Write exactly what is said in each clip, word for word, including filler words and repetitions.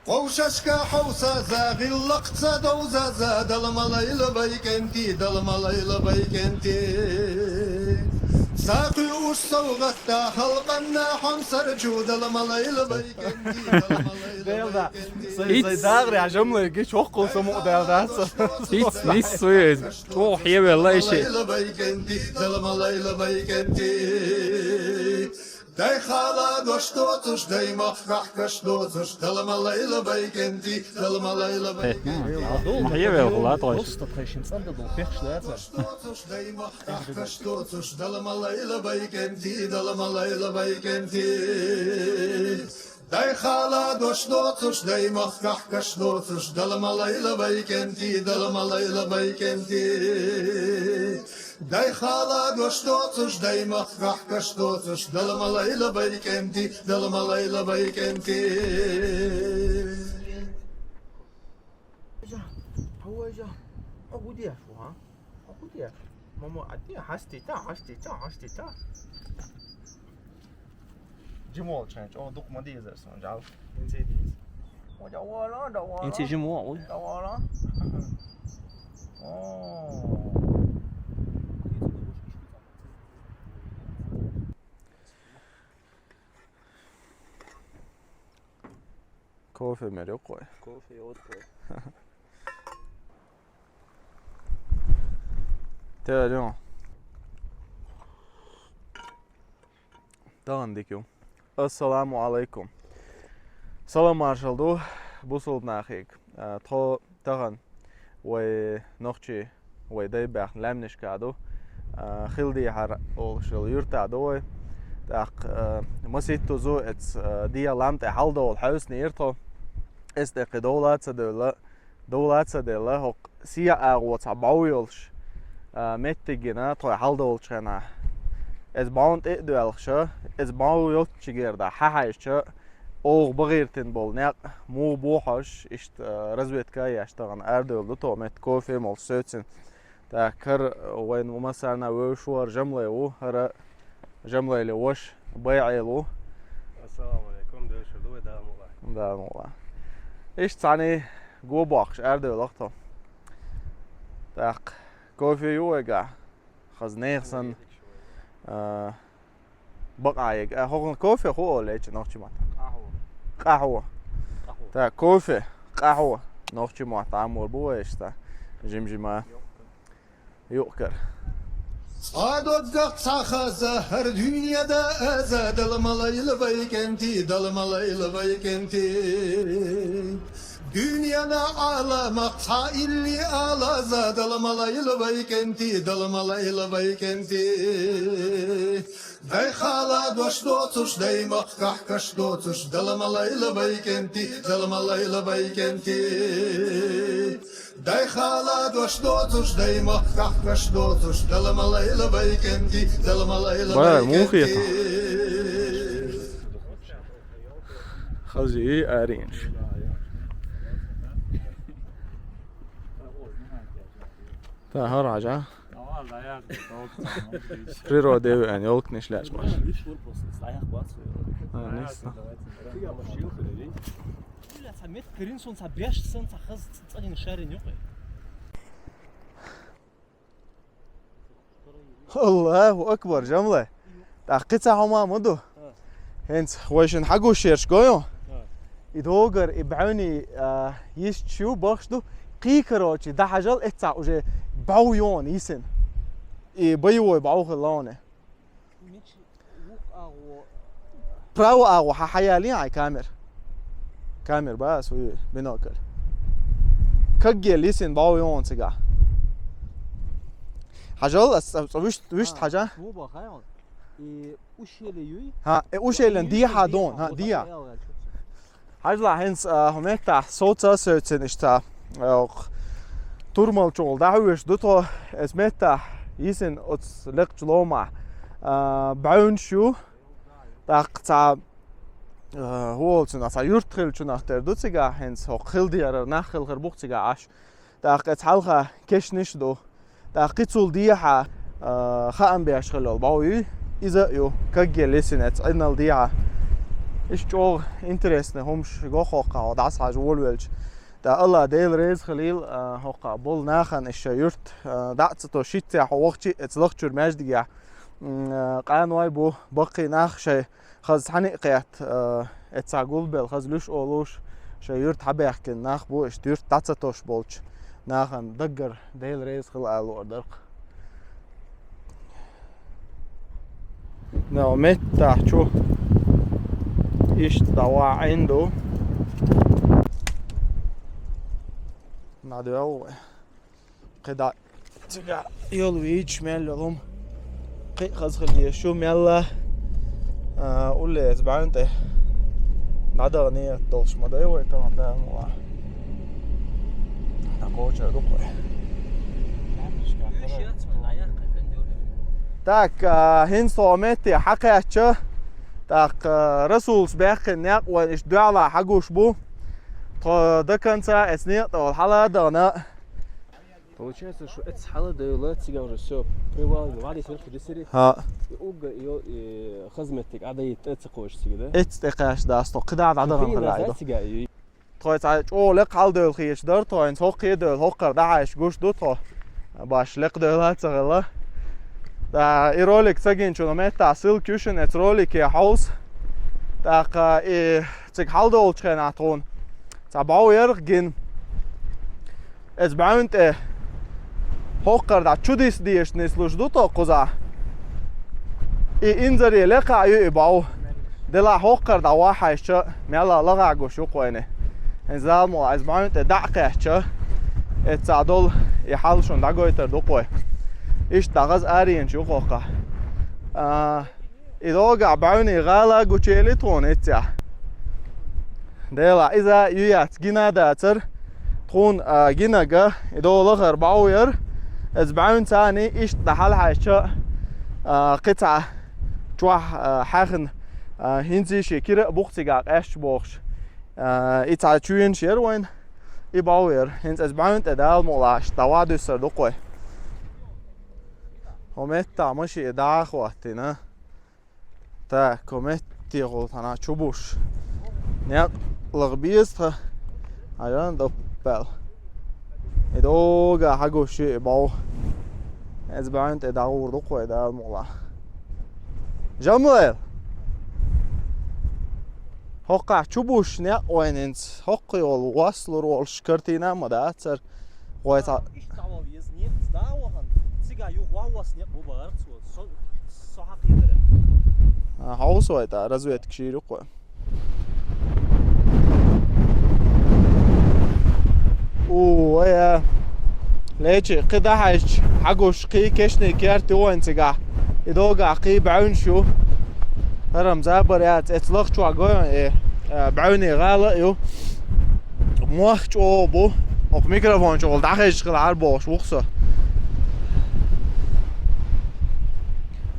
Къовсашка хьовсаза, гӀиллакхца довзаза, Дала ма лайла вай кӀентий, Дала ма лайла вай кӀентий. Са кхуьуш совгӀатда халкъанна хьамсарчу, Дала ма лайла вай кӀентий, Дала ма лайла вай кӀентий. ИццагӀри хьажамлайги чохкхул самукъ дел дац. Ицц нисса вуьйза. ЧӀогӀа хьевелла ише. Дала ма лайла вай кӀентий. Дай хала дош доцуш, дай махкахь каш доцуш, Дала ма лайла вай кӀентий, Дала ма лайла вай кӀентий. Ма хьевел хала тхойш. Просто тхойшин цӀанда дол пехш даца. Дош доцуш, дай махкахь каш доцуш, Дала ма лайла вай кӀентий, Дала ма лайла вай кӀентий. Дай хала дош доцуш, дай махкахь каш доцуш, Дала ма лайла вай кӀентий, Дала ма лайла вай кӀентий. Дай хала дош доцуш, дай махкахь каш доцуш, Дала ма лайла вай кӀентий, Дала ма лайла вай кӀентий. Хьавайжа, хьо гудеш ву, хьа? Хьо гудеш? Мамо, а де хьастита, хьастита, хьастита. Жимолчхьан чӀогӀа дукха ма дезара сон жал. Инци диз. О, давала, давала. Инци жимо, ой. Давала. О. Кофе мер юкъой. Кофе юкъой. Те, Алён. Тахана дика ю. Ассаламу алайкум. Салам маршал ду бусулба нахиг. А, тхо тахана вай нохчий, вай дай баьхна лаьмнашка ду. А, Хилдехьара олуш йолу юьрта ду вай. ТӀаккха, а, маситтузу эц, а, дегӀан лам тӀе хьалдолу хьаьвсинера тхо. Эс тӀе кхин довла а ца девлла, довла а ца делла, хӀокху сехьа агӀо цхьа бӀов йолуш, а, меттиг гина тхо хьалдолучу хенахь. Эс бӀовна тӀе а доьлхуша, эс бӀов йоцучу герда хьахьаьжча, оха бахийтина болу некъ муха бу хьожуш, иштта, а, разведка а еш тахана арадевлла ду тхо метта кофе а молуш сецна. ТӀаккха хӀара вайн массарна вевзаш ву, хӀара Жамлай ву, хӀара Жамлайли ваша БайгӀел ву. Ассаламу алейкум, дойшур ду вай, Дала мукъ лахь. Дала мукъ лахь. Иштта цхьаьна го боккхуш арадевлла тхо. ТӀаккха кофе ю вайгахь? Хаза нехан санна. А, бакъахьа яга. А, хӀокхунна кофе хӀу олу эча нохчи матта? Къахьо. Къахьо. Къахьо. Так, кофе, къахьо. Нохчи матта Ӏамор бу вай иштта. Жим-жима. Юкъ-кара. Цкъа доггах цхьа хаза, хӀара дуьнеда аза, Дала ма лайла вай кӀентий, Дала ма лайла вай кӀентий. Дуьненан Ӏаламах цхьа илли алаза, Дала ма лайла вай кӀентий, Дала ма лайла вай кӀентий. Дай хала дош доцуш, дай махкахь каш доцуш, Дала ма лайла вай кӀентий, Дала ма лайла вай кӀентий. Дай хала дош доцуш, дай махкахь каш доцуш, Дала ма лайла вай кӀентий, Дала ма лайла вай кӀентий. Хаза ю аренаш. Та хӀара хьажа. Природа веана, ёлканаш лаьцна баш. А, нисса. Бля, цхьа мет карин сон, цхьа беш сан, цхьа хаза цӀанин шарин юкъе. Аллаху акбар, Жамлай. ТӀаккха кхин цхьа хӀума ма ду. ХӀинца вай шуна хьагуш ерш гой хьуна? И догар, и бӀаьвни, а, йисташ ю, бахаш ду. Кхийкарочи, дӀахьажал, эццахь уже бӀов йона йисина. И боевой бӀов хилла хьуна. Право агӀо хьан хьаялийна хьайн камера? Камера ба ас вуй бинокль. Каггел йисина бӀов йона цигахь. Хьажал, ас цӀа, цӀа вуьшт-, вуьшта хьажа. Ушели юй? ХӀа, э, ушелин дехьа дон, хӀа, дехьа. Хьажла хӀинца, а, хӀу меттахь соца а соьцина иштта, а, ох, турмалчул дӀахьуьйш ду тхо, эс меттахь йисина оцу лекхачу ломахь, а, бӀаьвнаш ю, тӀаккха цхьа, а, хӀу олу цунах, цхьа юрт хиллачунах тера ду цигахь, хӀинца хӀокху хилла дерар нах хилхар бу-кх цигахь Ӏаш. ТӀаккха эца хьалха кешнаш а ду. ТӀаккха кхин цул дехьа, а, хаам беш хилла йолу бӀов юй, иза а ю, каггел йисина эца Ӏинал дехьа. Иштта чӀогӀа интересный хӀумаш го хӀокхахь дӀасахьажа волавелча. ТӀаккха АллахӀ Дела реза хилийла, а, хӀокхахь болу нахана, иштта шайн юрт, а, дӀа а ца тосуш, шиццехь вахча а оцу лахчуьра маьждигехь, м, а, къаной бу, баккхий нах шайн хаза цхьаьна а кхетта, а, оцу цхьа гулбелла хаза луьйш олуш, шайн юрт хьабаьхкина нах бу, иштта юрт дӀа ца тосуш болчу нахана даггара Дела реза хила ала луур дара-кх. Нагахь меттахь чу иштта дӀавахьийна ду. Надоьлла вай. КхидӀа цигахь йолу вийча мел йолу хӀума. Кхин а хаза хила дезаш ю, мелла, а, уллехь бӀаьвнийн тӀе дӀадаха нийят долуш ма дай вай тахана, Дала мукъалахь. ДӀакхочур ду-кх вай. Так, а, хӀинца тхо метте хьакхаьчча, тӀаккха, а, Расулс баьккхина некъ вайна иштта дуьхьал хьагуш бу. Тхо до конца эцу некъа тӀехула хьала а дахана. Получается, что эцу хьала девлла, цигахь уже всё, привал, вадис верху дисири. ХӀаъ. И угга, и, и хазметтиг Ӏадайта тӀе ца кхочуш цига, да? Эцу тӀе кхаьчча дац тхо, кхидӀа дӀадахана хила ду. Тхо цхьа чӀогӀа лекха хьаладевлла хеташ дара тхо, хӀинца хӀокху а девлла, хӀокхара дӀахьаьжча гуш ду тхо. Баш лекха девлла а ца хилла. ТӀаккха и ролик ца гинчунна меттахь ссылка ю шуна эцу ролике хьовса. ТӀаккха и цига хьаладовлучу хенахь тхуна цхьа бӀов яра гина. Эцу бӀаьвнийн тӀе хӀокхара дӀа чу диса дезаш нислуш ду тхо кхузахь. И инзаре лекха ю и бӀов. Делахь хӀокхара дӀа вахьаьжча, мелла лахахь гуш ю-кх вайна. ХӀинца Дала мукъалахь, эцу бӀаьвнийн тӀе дӀа а кхаьчча, эццахь долу и хьал шуна дӀагойтур ду-кх вай. Иштта дӀа хаза аренаш ю хӀокхахь. А, И догӀу бӀаьвнийн гӀала гучуели тхуна эццехь. Делахь иза ю яц гина а дацара. Тхуна, а, гинарг и догӀу лахара бӀов яра. Эцу бӀаьвнийн цӀарна иштта дӀа хьалахьаьжча, а, кхин цхьа чохь, а, хьаьхна, а, хӀинца шен кира а бу-кх цигахь къаьсташ бохуш. А, и цхьа чоьнаш яра вайна, и бӀов яра. ХӀинца эцу бӀаьвнийн тӀе Дала мукъалахь дӀа ван дуьссур ду-кх вай. ХӀокху меттехь машен дӀа а хӀоттийна. Так, хӀокху меттехула тхьана чу буш. Некъ лаха беза тхан. Хьажа, доппел. И догӀу хьагуш ю и бӀов. Эцу бӀаьвнийн тӀе дӀагӀур ду-кх вай, Дала мукъалахь. Жамлайл! ХӀокхахь чу буш некъ вайна хӀинца. ХӀокху йолу васлур волуш картина ма дацара. Вай цхьа... Иштта дӀавала веза, некъаца дӀа а вахана, цигахь юха ван вац некъ бу бахара цо. Со, со хьакхетара. А, хьовса вай тӀа, разведка шийра ю-кх вай. У, вай, а. Лечи, кхин дӀахьаьжча, хьагуш кхин кешнийн керт ю вайна цигахь. И догӀу кхин бӀаьвнаш ю. ХӀара-м забар яц, эцу лахчохь гой вайна, э, э, бӀаьвнийн гӀала а ю. Мох чӀогӀа бу. ХӀокху микрофон чухула дӀахезча хилахьара бохуш ву-кх со.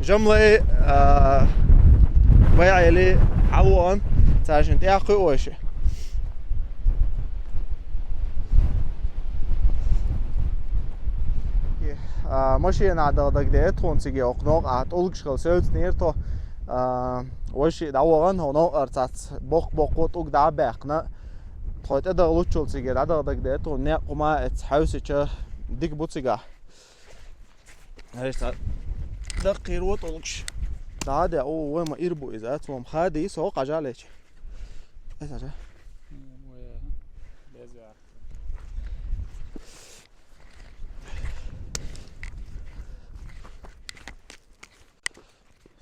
Жамлай, а, байӀели хьалавахана, цара шуна тӀекхуьу вайша. А, машенахь даха дагадеа тхуна цига, хӀокху новкъа тӀулгаш хила севцнера тхо. А, вайша дӀавахана, хӀокху новкъара цхьацца боккха-боккха тӀулг дӀа а баьккхина. Тхо тӀедахалуччул цига дӀадаха дагадеа тхуна, некъ хӀума эцу хьаьвсича дика бу цигахь. Аьлла цхьа даккхийра ву тӀулгаш. ДӀа а деа, о, вай ма ира бу иза, цо-м хадийса, хӀокху хьажа лечи. Ай, хьажа.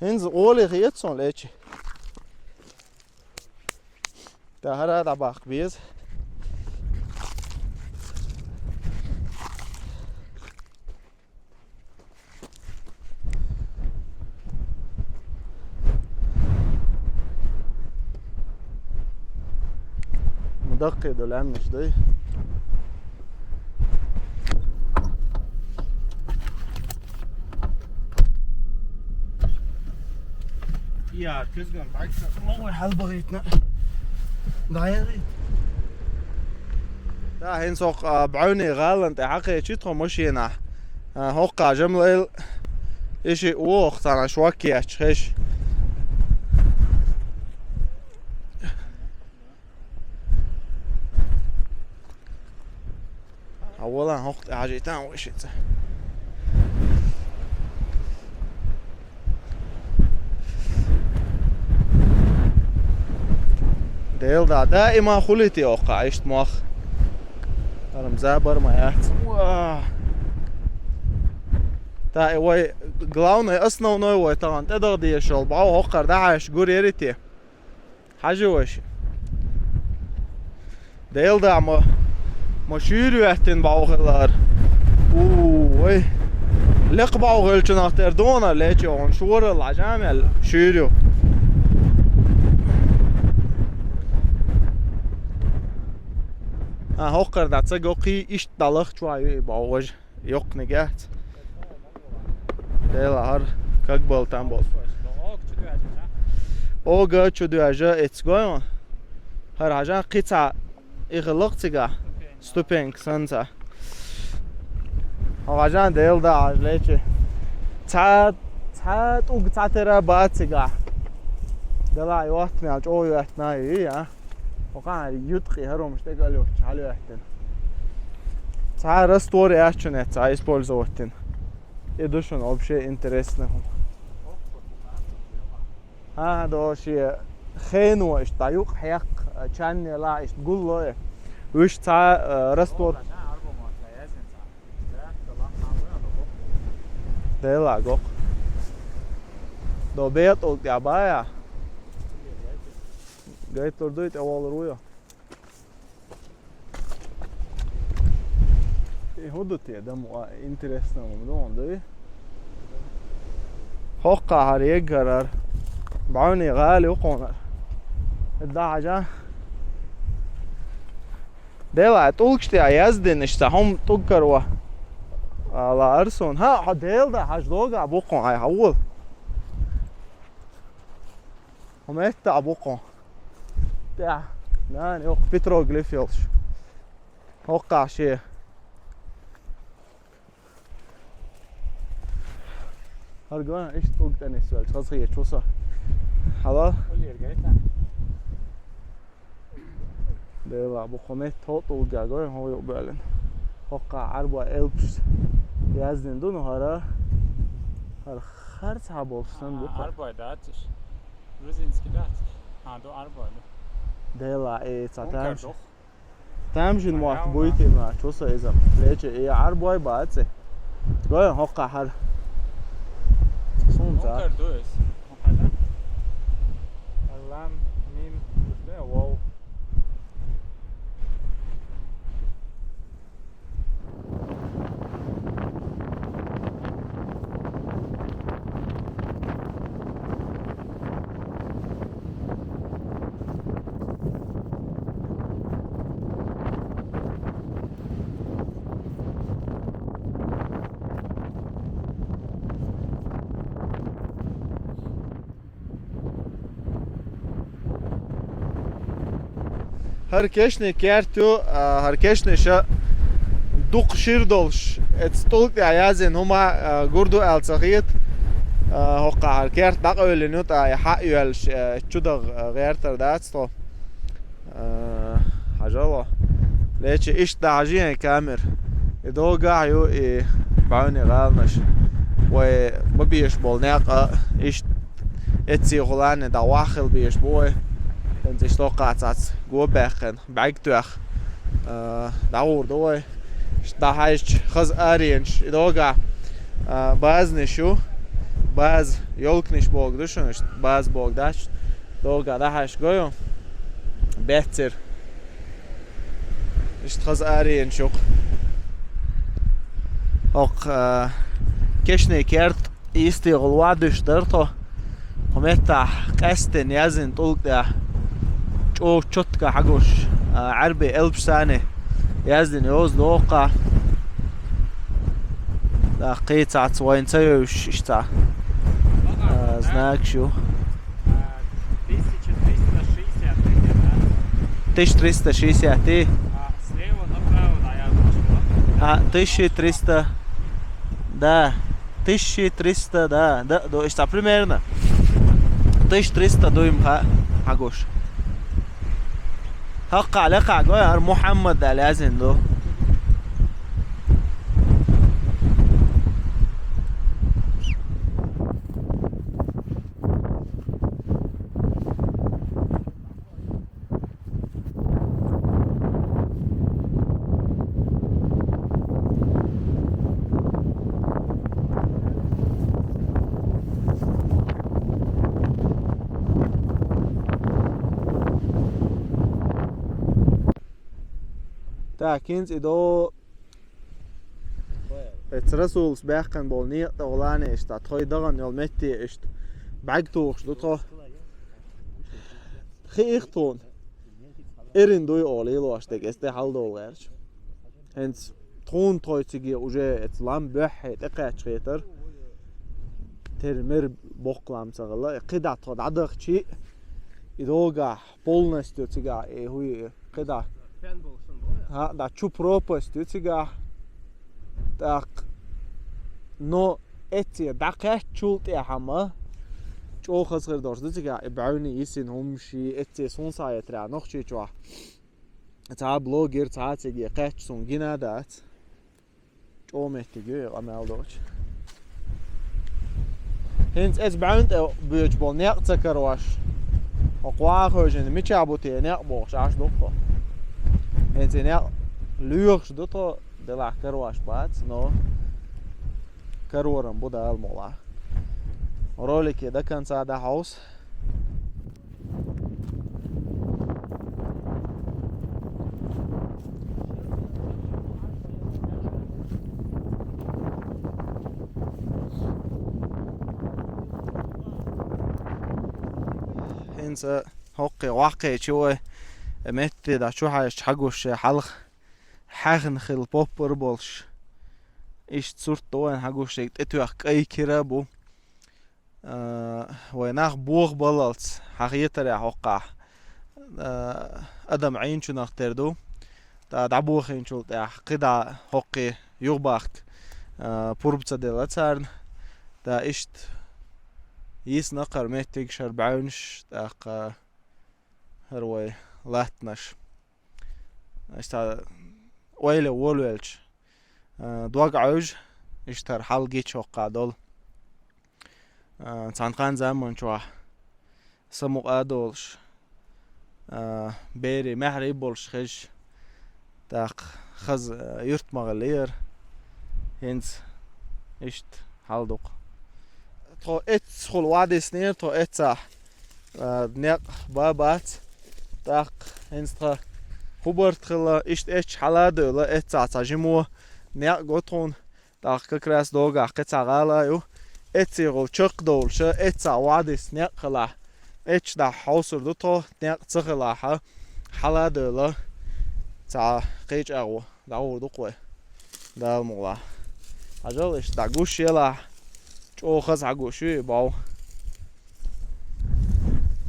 ХӀинца гӀоле хета суна лечи. ТӀаккха хӀара дӀабаккха беза. Ма даккхий ду лаьмнаш дай. Я, куьзган бӀаьргса ловой хьалбагӀийтина. ДӀаяхийта. Да, хӀинца хӀокху, а, бӀаьвнийн гӀалана тӀе хьакхечи тхо машенахь. А, хӀокху Жамлайл, и шиъ ву хӀокху цхьана шок ечча хезаш. Валан хӀокху тӀе хьажийтан вай шица. Дела да, даима хуьлий те хӀокху иштта мох? Хьарам забар ма яц. Уа! Та и вай главный, основной вай тахана тӀедагӀа дезаш йолу бӀов хӀокхара дӀахьаьжча гур ярий те? Хьажа вайша. Дела да, ма, ма шуьйра йоьттина бӀов хилла хӀара. У, вай. Лекха бӀов хилчунах тера дона лечо хьуна шорал хьажа мел шуьйра ю. А, хӀокхара дӀа ца го кхий, иштта дӀалахча ю и бӀов важа. Йоккханиг яц. Дела хӀара как бала там болу. Ога чу доьжа эццу гой хьуна. ХӀара хьажа кхин цхьа и хилла-кх цигахь. Ступенька санна цхьа. Хьо хьажа Дела да хьажа лечи. Цхьа, цхьа тӀулг цхьа тера бац цигахь. Дела йоттина, чӀогӀа йоьттина ю, я. Хьо кхана юткъе хӀарумаш тӀе кӀалоьттуш хьалоьттина. Цхьа раствор яц чунеца использовать дина. И ду шуна вообще интересный хӀума. ХӀан, до шен хено иштта дӀа юкъа хьекха, чанне ла иштта гулло и. Уьш цхьа, э, раствор. Дела гоху. До бетӀул тӀе бая. Гайтур дуй тӀе волур вуй. И хӀун ду те, дан ма интересно хӀума ду, хӀун дуй? ХӀокхахьара еггарара. БӀаьвни гӀали ву кхунара. Дела, тӀулгаш тӀе яздина иштта хӀума тӀулгкара ван. Ала арсун. ХӀа, хьо Дела да, хьажа дога бу кхун, хьай хьавола. ХӀума этта а бу кхун. ТӀехь, нана, йоккха петроглиф йолуш. ХӀоккхахь шен. ХӀара гой, иштта тӀулг тӀе нисвелча, хаза хеташ ву со. Хьала? Уллера гайта. Дела, бу кху метта хӀокху тӀулгга гой, хӀо юкъа боьллина. ХӀоккхахь Ӏарбой элпаш яздина ду, ну хӀара, хӀара харцахьа болуш санна ду кху. Ӏарбой дац уьш. Грузинский дац уьш. А, ду Ӏарбой ду. Дела, э, ца тамаш. Тамашийна мотт буй те ма, чу со иза. Леча и Ӏарбой бац и. Гой, хӀоккхахь хӀара. Суна ца. Лам, мим, вов. ХӀара кешнийн керт ю, а, хӀара кешнийн ша дукха шира долуш, эцу тӀулг тӀехь яздина хӀума, а, гур ду аьлла ца хета. А, хӀоккхахь хӀара керт дӀакъевлина ю, ткъа и хьа а йоьллуш, а, чу даха, а, гӀертар дац тхо. А, хьажало. Леча иштта дӀахьажийна камера. И догахь ю и бӀаьвни гӀаланаш. Вай ма беш болу некъ а иштта эццехула а дӀаваххила беш бу вай. ХӀинца иштта хӀоккхахь цхьацца го баьккхина, бӀаьрг тоьхна, а, дӀагӀур ду вай. Иштта дӀахьаьжча хаза аренаш. И догахь, а, базанаш ю. База, ёлканаш бохург ду шуна, иштта база бохург дац. Догахь дӀахьаьжча гой ю. Беццара. Иштта хаза аренаш ю-кх. ХӀокху, а, кешнийн керт йистехула ван дуьсуш дара тхо. Кху меттахь къаьсттина яздина тӀулг тӀехь чӀогӀа чотка хьагуш, а, Ӏаьрбийн элпаш санна яздина йоза догӀу кху. ТӀаккха кхин цхьацца вайна ца йовзуш иштта, а, знакаш ю. Тысяча триста шестьдесят, да? А, тысяча триста, да. Тысяча триста, да, да, да, иштта примерно. Тысяча триста дуй-м хаа хьагуш. ХӀоккхахь лекхахь гой, хӀара Мухьаммад аьлла яздина ду. Так, хӀинца и до эцу Расулас баьккхина болу некъа тӀе гӀолане иштта, тхой дахана йолу метте иштта бӀаьрг тухуш ду тхо. Хиих тхуна, эрна дуй олу лелош дерг, эцу тӀе хьаладовла гӀерташ. ХӀинца тхуна тхой циге уже эцу лам боьххье тӀекхаьчхетара. Тера-мера боккха лам ца хилла, и кхидӀа тхо дӀадахчий, и догахь полностью цигахь и хӀуй кхидӀа. ХӀа, да, чу пропасть ю цигахь. ТӀаккха, но эцце дӀакхаьччул тӀаьхьа ма чӀогӀа хаза хир долуш ду цигахь, и бӀаьвнийн йисина хӀумнаш, и эцце суна схьаэцарехь Нохчийчохь цхьа блогер, цхьа циге кхаьчча суна гина а дац. ЧӀогӀа меттиг ю и къамел доцуш. ХӀинца эцу бӀаьвна тӀе боьдуш болу некъ ца карош, хӀокху ваха хевшина мичахь бу те некъ бохуш Ӏаш ду-кх хьо. ХӀинца и некъ лоьхуш ду тхо, делахь карош бац, но кароран бу Дала мукъалахь. Ролике до конца дӀахьовса. ХӀинца хӀокхе ваккхийчу вай метте дӀа чу хьаьжча хьагуш шайн хьалха хьаьхна хилла поппар болуш. Иштта сурт ду вайн хьагуш шайга тӀетоьхна кӀай кира а бу. А, вай нах бохабаллалц хьан хетарехь хӀоккхахь, а, адам Ӏийначунах тера ду. ТӀа дӀабохийначул тӀаьхьа кхидӀа хӀоккхе юхабахка, а, пурба ца делла царна. ТӀа иштта йисна кхара меттигаш, хӀара бӀаьвнаш, тӀаккха хӀара вай латтанаш. Иштта ойла волавелча, а, дог Ӏевжа, иштта хӀара хьал гича хӀоккхахь долу. А, цхьана хан заманчохь самукъа а долуш, а, берийн маьхьарий болуш хезча, тӀаккха хаза, а, юрт ма хиллера. ХӀинца иштта хьал ду-кх. Тхо эццахула вӀадиснера, тхо эццахь, а, некъ бан бац. ТӀаккха хӀинца тхан хӀун барт хилла, иштта эццахь хьала а девлла, эццахь цхьа жима некъ го тхуна. ТӀаккха как раз догахь кхин цхьа гӀала а ю. Эццахула чекхдовлуш, эццахь вӀадисна некъ хилахь, эццахь дӀахьовсур ду тхо, некъ ца хилахь, хьала а девлла, цхьа кхечӀагӀо дӀагӀур ду-кх вай, Дала мукъалахь. Хьажал, иштта дӀагуш елахь, чӀогӀа хаза хьагуш ю и бӀов.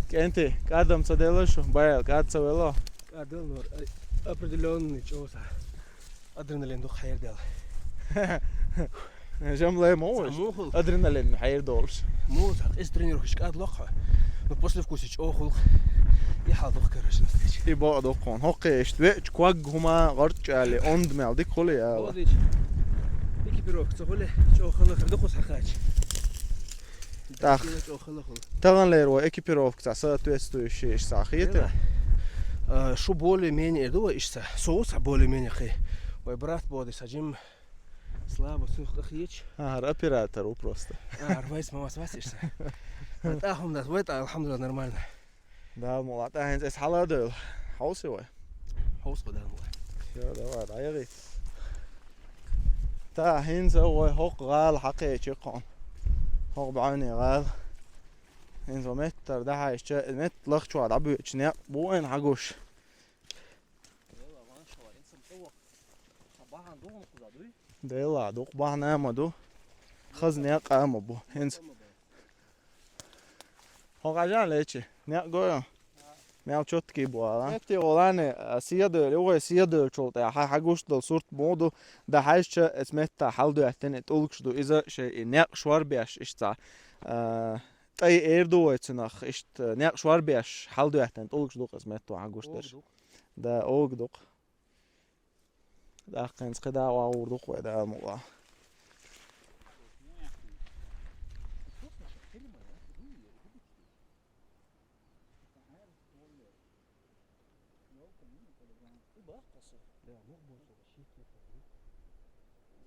КӀентий, кӀадам ца делла шу? Байал, кӀад ца велла? КӀадал нор, ай, определённый чӀогӀа схьа. Адреналин дукха хьердаьлла. Жамлай ма вуй? Мухул. Адреналин хьердолуш. Муха, иза тренировкаш кӀад локху. Ну, послевкусие чӀогӀа хул-кх. И хьал дукха караш на встреча. И бакъ дукха хьуна. ХӀокхе иштта веача ког хӀума гӀорт чӀали, онда мел дика хули яла. Олдич. Экипировка ца хули, чӀогӀа хала хир дукха схьакхача. Так. Дина чӀогӀа хала хул. Таханлера вай экипировка цхьа соответствующая иштта схьахета? Дела. А, шу более-менее эр ду вай иштта. Со ву схьа более-менее кхин. Вай брат боди схьа жим слабо сунах тӀахеча. А, хӀара оператор ву просто. А, хӀара вайс ма вас вас иштта. ТӀаккха хӀума дац, вай тӀа, алхьамдулиллахӀ, нормально. Дала мукъалахь, тӀа хӀинца эс хьала а девлла. Хьовсий вай? Хьовса вай, Дала мукъалахь. Всё, давай, дӀаяхийта. ТӀа хӀинца вай хӀокху гӀала хьакхечи кхунна. ХӀокху бӀаьвнийн гӀала. ХӀинца вай меттара дӀахьаьжча, метта лахчохь дӀабоьдучу некъ бу вайна хьагуш. Дела, дукха бахьана а ма ду. Хаза некъ а ма бу. ХӀинца. ХӀокху хьажал, Лечи, некъ го? Мел чоткий бу ала. Метте гӀолане, а, седа а, юххе седа а долчул тӀаьхьа хьан хьагуш долу сурт муха ду, дӀахьаьжча, эцу метта хьаладоьттина и тӀулгаш ду, иза шайн и некъ шорбеш иштта цхьа, а, тӀай эр ду вай цунах, иштта некъ шорбеш хьаладоьттина тӀулгаш ду-кх эцу метто хьан гуш дерш. Ога ду-кх. Да, ога ду-кх. ТӀаккха хӀинца кхидӀа а вагӀур ду-кх вай, Дала мукъалахь.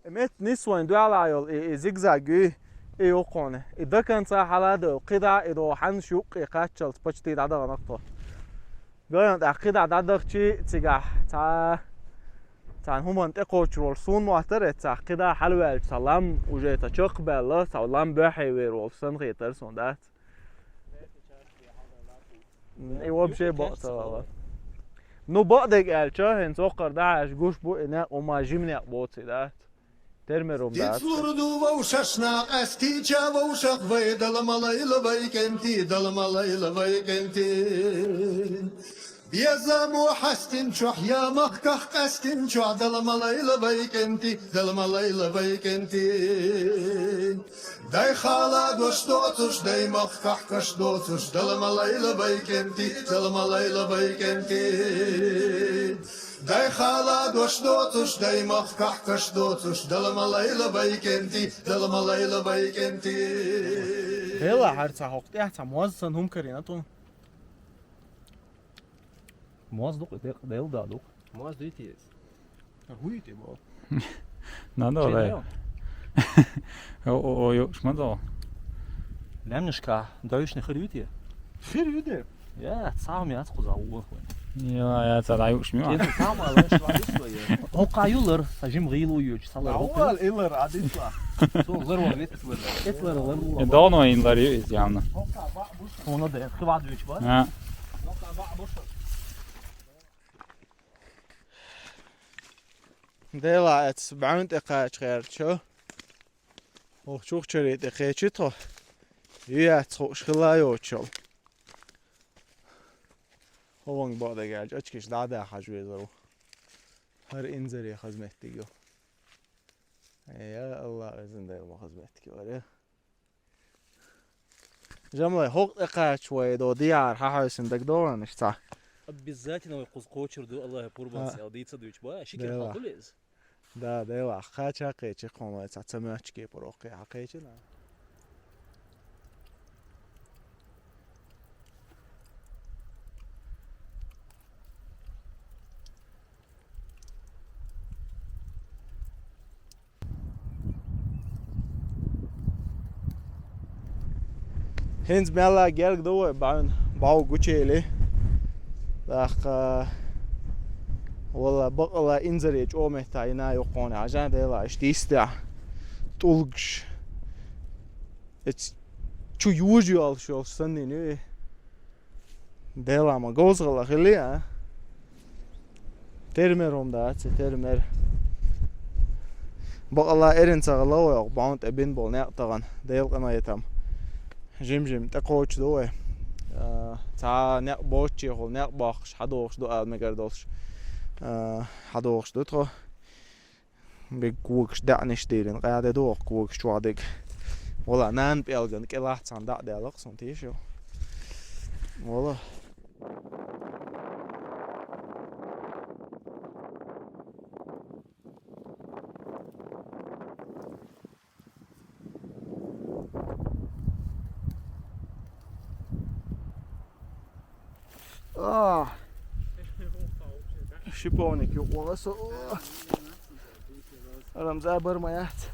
Метта нисса вайн дуьхьал йолу и, и зигзаг ю, и юккъехь. И до конца хьала а девлла, кхидӀа а и догӀу хьанаш юккъе кхаччалц почти дӀадахана-кх тхо. Гайна тӀехь кхидӀа дӀадахчий цигахь цхьа Цхьана хӀуманна тӀекхочур волуш суна моттара, эццахь кхидӀа хьалаваьлча цхьа лам уже цхьа чекхбаьлла, цхьа лам боьхье вер волуш санна хетара суна, дац? И вообще бакъ ца вала. Ну, бакъдерг аьлча, хӀинца воккхар дӀахьаьжча гуш бу, и некъ хӀума жима некъ боций, дац? Термер хӀума дац. Дицлур ду вовшашна къаьстича вовшах вай, Дала ма лайла вай кӀентий, Дала ма лайла вай кӀентий. Безамо хьаьстинчохь я махках къаьстинчохь, Дала ма лайла вай кӀентий, Дала ма лайла вай кӀентий. Дай хала дош доцуш, дай махках каш доцуш, Дала ма лайла вай кӀентий, Дала ма лайла вай кӀентий. Дай хала дош доцуш, дай махках каш доцуш, Дала ма лайла вай кӀентий, Дала ма лайла вай кӀентий. Дела хьарца хӀокху тӀехь цхьа моз санна хӀума карийна тхуна. Моз ду-кх и, декъ-, Делан да ду-кх. Моз ду-кх иза. ХӀун ю те боху? Надо, да. О, о, о, ё, шмадо. Лемнашка дойшна хир ю те? Хир ю де? Я, цхьа хӀума яц кхуза вон хуьн. Я, я, ца даюш мима. КӀентий, цхьа хӀума лан шла ду со я. ХӀокха ю лар, сан жима гӀийла ю йоч, сан лар хӀокха. Иллар, адисла. Со лар вон вет лар. Эт лар, лар вон. Э, давно ин лар ю из явно. Хона де, хи вад вич ба? А. Дела эц бӀаьвна тӀе кхача гӀертачо. Оха чухчаре тӀе кхечи тхо. Ю яц хууш хила йоцучул. ХӀо ванга бакъдерг аьлча, ачкиш дӀа а дахьаш везар ву. ХӀара инзаре хаза меттиг ю. Я Алла, иза Дела ма хаза меттиг ю, аре. Жамлай, хӀокху тӀе кхача вай до дияр хьан хьойсина дагадогӀанаш цхьа? Обязательно вай кхуза кхочур ду, Аллахьа пурбанца аьлла дийца дуьйцу ба, ши кира хьан хуьлу иза? Да, Дела, кхача кхечи кхуна вай цхьа ца моьттучу кепара оккхе хьан кхечина. ХӀинца мелла герга ду вай бӀаьвна, бӀов гучели. ТӀаккха, валла, бакъалла инзаре чӀогӀа метта йина юккъоне хьажа, Дела, иштта йистехь. ТӀулгаш. Эц чу южа йолуш йолуш саннина ю и. Дела ма говза гӀала хили, а? Термер хӀума дац, и термер. Бакъалла эрина ца гӀала вай, бӀаьвна тӀе бина болу некъ тахана, Делан къинхетам. Жим-жим тӀекхочуш ду вай. А, цхьа некъ боцучехула, некъ боккхуш, хьадогӀуш ду ала мегар долуш. А, хьадогӀуш ду тхо. Биг когаш даьӀнаш дийрина, къаьде ду оха когаш чохь диг. Вала, нана пӀелган кӀелахь цхьаьна дӀа а даьлла-кх суна тийша ю. Вала. А. Шиповник юкъа вала со. Рамза бар ма яц.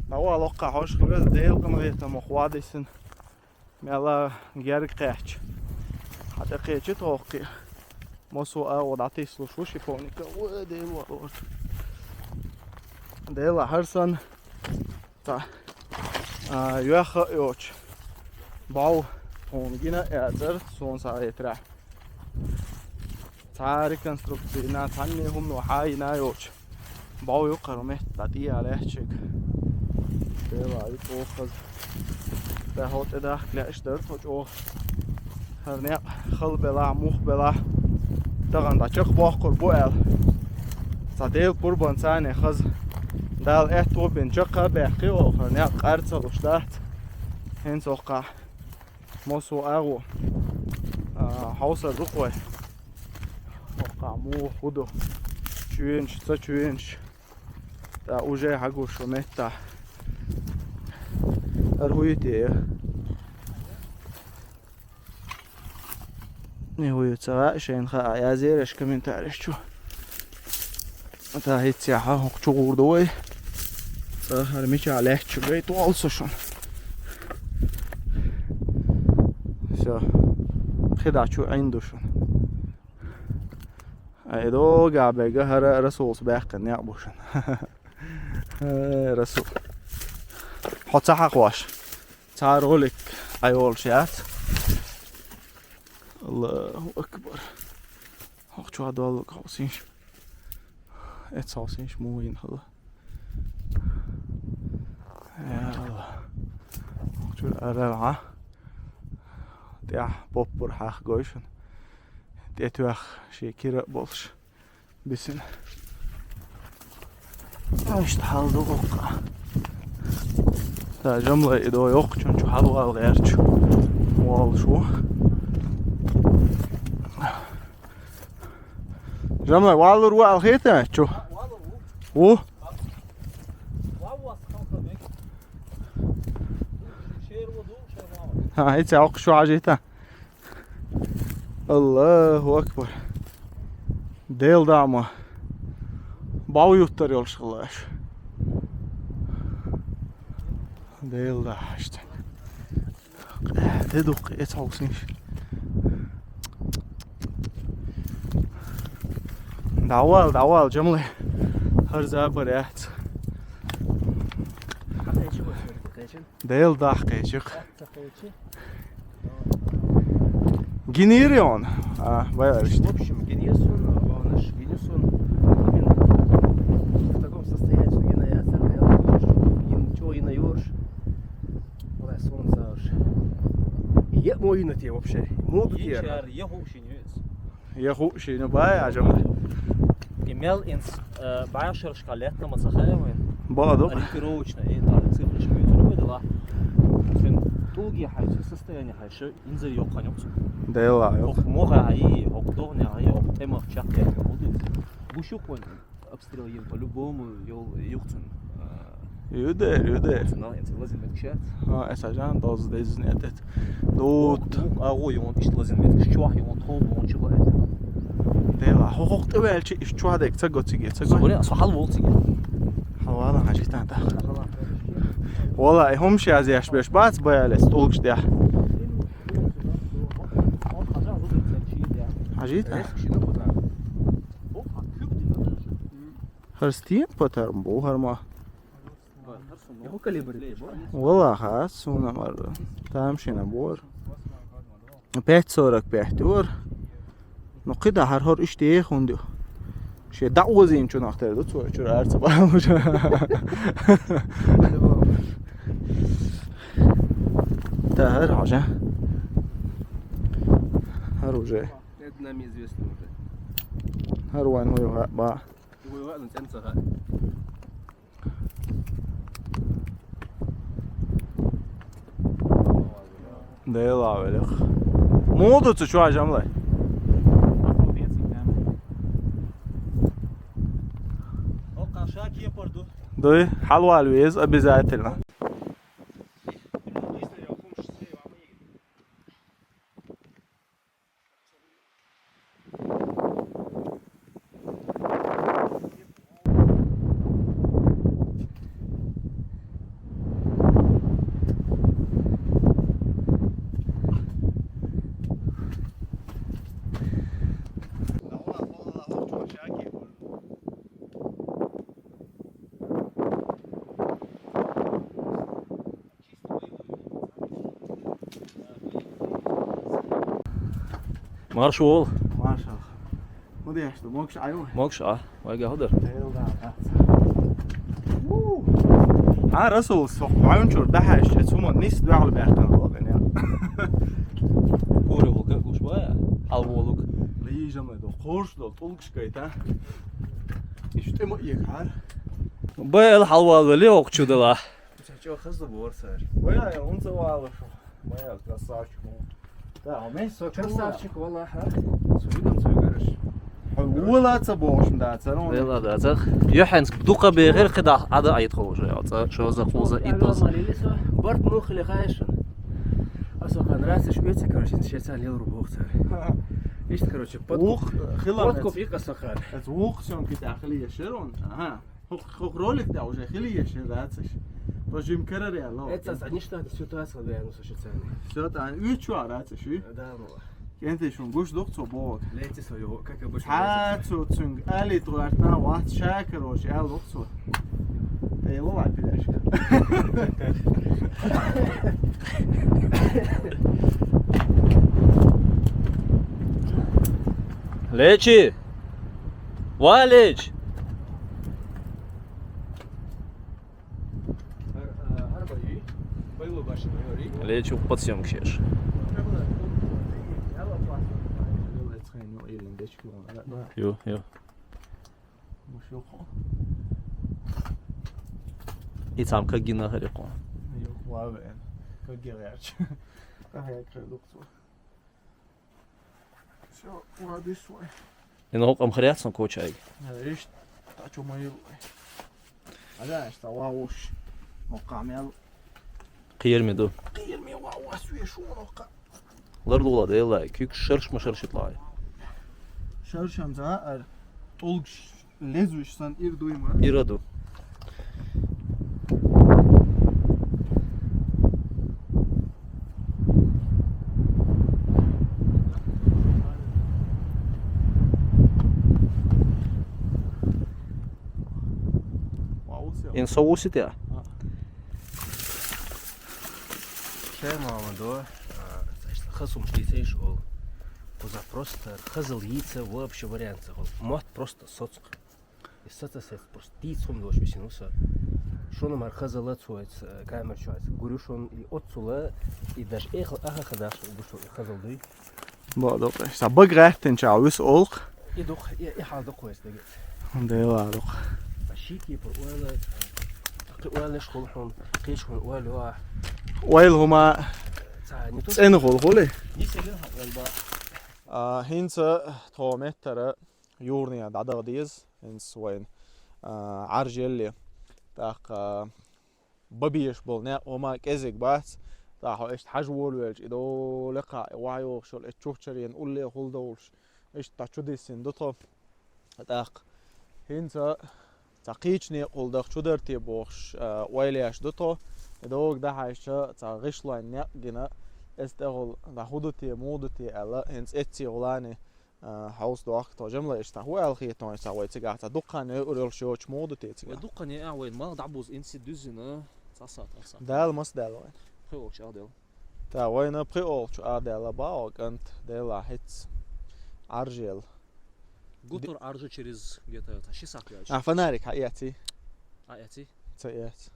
Ма вала оккха хьош хилла, Делан къинхетам охьа вадийсина. Мелла герга кхаьчча. Хьан тӀе кхечи тхо оккхе. Масо агӀо дӀатийсалуш ву шиповника. Ой, Дела, валлахӀи. Дела, хӀара санна. Цхьа, а, йоьхна а йоцуш, бӀов тхуна гина а яцара суна схьахетарехь. Цхьа реконструкци йина, цхьанне хӀумано хьа а йина йоцуш, бӀов ю кхара метта дӀа тӀе а лаьтташ. Дела, ю чӀогӀа хаза. Дай хьо тӀедахка лаьаш дара тхо чӀогӀа. ХӀара некъ хала белахь, муха белахь, тахана дӀа чекхбоккхур бу аьлла. Цхьа Делан пурбанца царна хаза. Дала аьтто бина чекх а баьккхи оха, хӀара некъ къар ца луш дац. ХӀинца оккхахь масо агӀо, а, хьовсар ду-кх вай. Оккхахь муха хӀун ду? Чоьнаш, ца чоьнаш. ТӀаккха уже хьагуш ву меттахь. ХӀара хӀун ю те? И хӀун ю ца хаьа, шайна хаьа, язъераш комментареш чу. ТӀаккха хӀинца хьан хӀокху чу гӀур ду вай. ЦӀа хӀара мичахь лаьтташ ю гайтӀа олу со шуна. Всё. КхидӀа чу Ӏин ду шуна. Ай, дога бега хӀара Расулс баьккхина некъ бу шуна. Э, Расул. Хьо ца хьахош. Цхьа ролик айолуш яц. Аллаху акбар. Хьо чу доллуг хьо синш. Эцхьа синш муйн хала. Я Аллах. Чур арава. ТӀехь поппур хьах гойшун. ТӀетоьх ши кира болуш. Бисин. Ишта хьал ду гӀоккха. Та жамлай и до йоккхачун чу хьал вал гӀерчу. Вал шу. Жамлай валур ву алхета чу. Ву? Ха, ица оккха шу хьажита. Аллаху акбар. Дел дама. Бав юттар йолуш хилаш. Дел да хьашта. Де дуккха эцхьа синш. Давал, давал, жамле. ХӀара забар яц. Дел дахкхечих. Гинир он. А, баяриш. В общем, гинир сон, а, ванаш, гинир сон. Именно в таком состоянии, что гина я церкви, я гин, чё гина юрш. Вала солнце уж. И я мой на те вообще. Моду те. Ичар, я хуши ньюс. Я хуши, ну, бай, а жам. И мел инс, э, бай шершка лет на мацахаевин. Баду. Ориентировочно, и так, цифры шмют, ну, да. Сен туги хай, состояние хай, шо. Инза йоккха нюкс. Дела, йоккха. Ох, мога хай, ох, догня хай, ох, тема чак я, буду. Бушук вон обстрел ем по-любому, йол, юхцун. Юде, юде. Но, это лазим это кшат. А, это жан, доз, дез, нет, это. Дут. А, го, йон, ишт лазим это кшат, йон, тол, йон, чего это. Дела, хо, хо, ты вельчи, ишт чуа дек, ца го, циге, ца го. Согоре, а со хал вол циге. Хал вала, хажи тан, да. Вала, и хом ши азияш беш бац, баялес, толкш дя. Хажи та. Харстин патарм бу, харма. Вала, ха, суна мар. Там шина бор. Пять сорок пять вор. Ну, кхидӀа хӀара хӀора иштта еха хӀунда ю? Шен дӀаозийначунах тера ду цо, чуьра арца бахьалуш. Та хӀара хьожа. ХӀара уже. Это нам известно уже. ХӀара вайн хӀой ха ба. ХӀой ха, ну, цӀен ца ха. Дела велих. Муха ду цу чу хьажам лай? Дуй, хьалвала веза обязательно. Маршал. Маршал. ХӀун деш ду, могуш Ӏа ю? Могуш Ӏа, вайга хӀу дар? Хьа, Расул, со хьоьнчур дахьаьш, эцу ма нис дуьхьал баьхкан хьо бен, я. Кури волга гуш бая, хьал волуг. Лижа ма до, кхош до, тулгаш гайта. Иш тӀе ма егар. Бай эл хьал вал вели окчу дала. Чо хазда бор сар. Бая, он завала шо. Бая, красавчик. Да, а мен со красавчик, валлахь, а? Со видом цой гарыш. Вала ца бохшм да, ца, ну. Вала да, ца. Йохенск дукха бегер кхида ада айт хо уже, ца, шо за, ху за, и то за. Барт мухли хайшин. А со хан раз иш веца, короче, сейчас лел рубок ца. Ишт, короче, подкуп. Ух, хила подкуп мец. И касахан. Это ух, всё, кита хили яшерон. Ага. Хох, хох ролик да уже хили яшер рациш. По жим карар я ло. Это за ничто, это ситуация, да, ну, слушай, цены. Всё, та, уьч чуа рациш, уь? Да, ну. КӀентий, шуна гуш ду-кх цо бохург? Лети со йо, как обычно. Цхьацца цуьнга алийта гӀерташ вац ша, короче, аьлла ду-кх цо. Тейла вай пидешка. Лечи! Ва, леч! Лечи, подсъёмка шеш. Ю, ю. Ицам кагина хӀара кхо. Ю, ва вен. Кагина гӀерташ. Ага, я кхы ду-кх цо. Всё, ладно, свой. И на хӀокху ам хряцна кочайга. Ишт, та чу ма йилла. А да, ишта ва уш. Мокка мел. Кхераме ду. Кхераме ва, ва, све шу мокка. Лар дула делай, куьг шарш ма шаршит лай. Шаршам за ар. ТӀулгаш Лезвуьйш санна ира дуй ма? Ира ду. Ин со вусит я? Шай мама до, а, хаза хӀумаш дийцийша олу. Кхуза просто хазал йийца вообще вариант ца олу. Мотт просто соцкъа. И саца сец просто дийца хӀума долуш висина ву со. Шуна мара хаза лацойту, э, камера чуьра гур ю шуна, и оццула, и даже эхал аха хадаш гуш хазал дуй. Бо докъе. Сан бага гӀаьттинчахь вуьсу олу-кх. И дукха, и, и хьал дукха вайса дагица. Дела дукха. Сан шийтта пур ойла, кхин ойланаш хуьлу хьуна, кхечу хьуна ойла йо. Ойла хӀума ца, не то, цӀена хуьлу хуьлий? Не севен хьан ойла ба. А, хӀинца тхо меттара юххера дӀадаха деза, хӀинца вайна, а, Ӏаржъелле. ТӀаккха бан безаш болу некъ хӀума кӀезиг бац. ТӀаккха хьо иштта хьажа волавелча, и долу лекха, и охьайогӀуш йолу, и чухчаренан уллехула довлуш, иштта чудиссина ду тхо. ТӀаккха хӀинца цхьа кхечу некъахула даха чу дара те бохуш, а, ойла еш ду тхо. И догу дахьаьжча, цхьа гӀишлойн некъ гина, эс тӀехула дӀа хӀун ду те, муха ду те аьлла, хӀинца эццехула а, хьовса дохку тхо. Жамла, иштта хӀун аьлла хетон аса вай цигахь, цхьа дуккха а неӀур йолуш йоцуш муха ду те цигахь? Вай дуккха а неӀа, вайн малх дӀабузу, инси дуьззина, цхьа сахьт, аса. Дала маса даьлла вайн? Пхи олучу а даьлла. Та, вайна пхи олучу а даьлла, бао, кӀант, Дела хӀинца Ӏаржъелла. Гуттар Ӏаржа через где-то цхьа ши сахьт яьлча. А, фонарик хьан эций? А, эций? Ца эц.